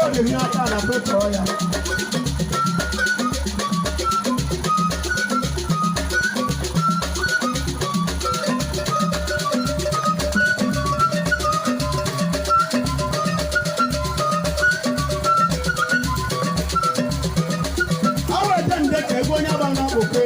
Oge ihe aka na tụtụọ ya. Ọ weta nde ka ego onye agba na-akpọkwe.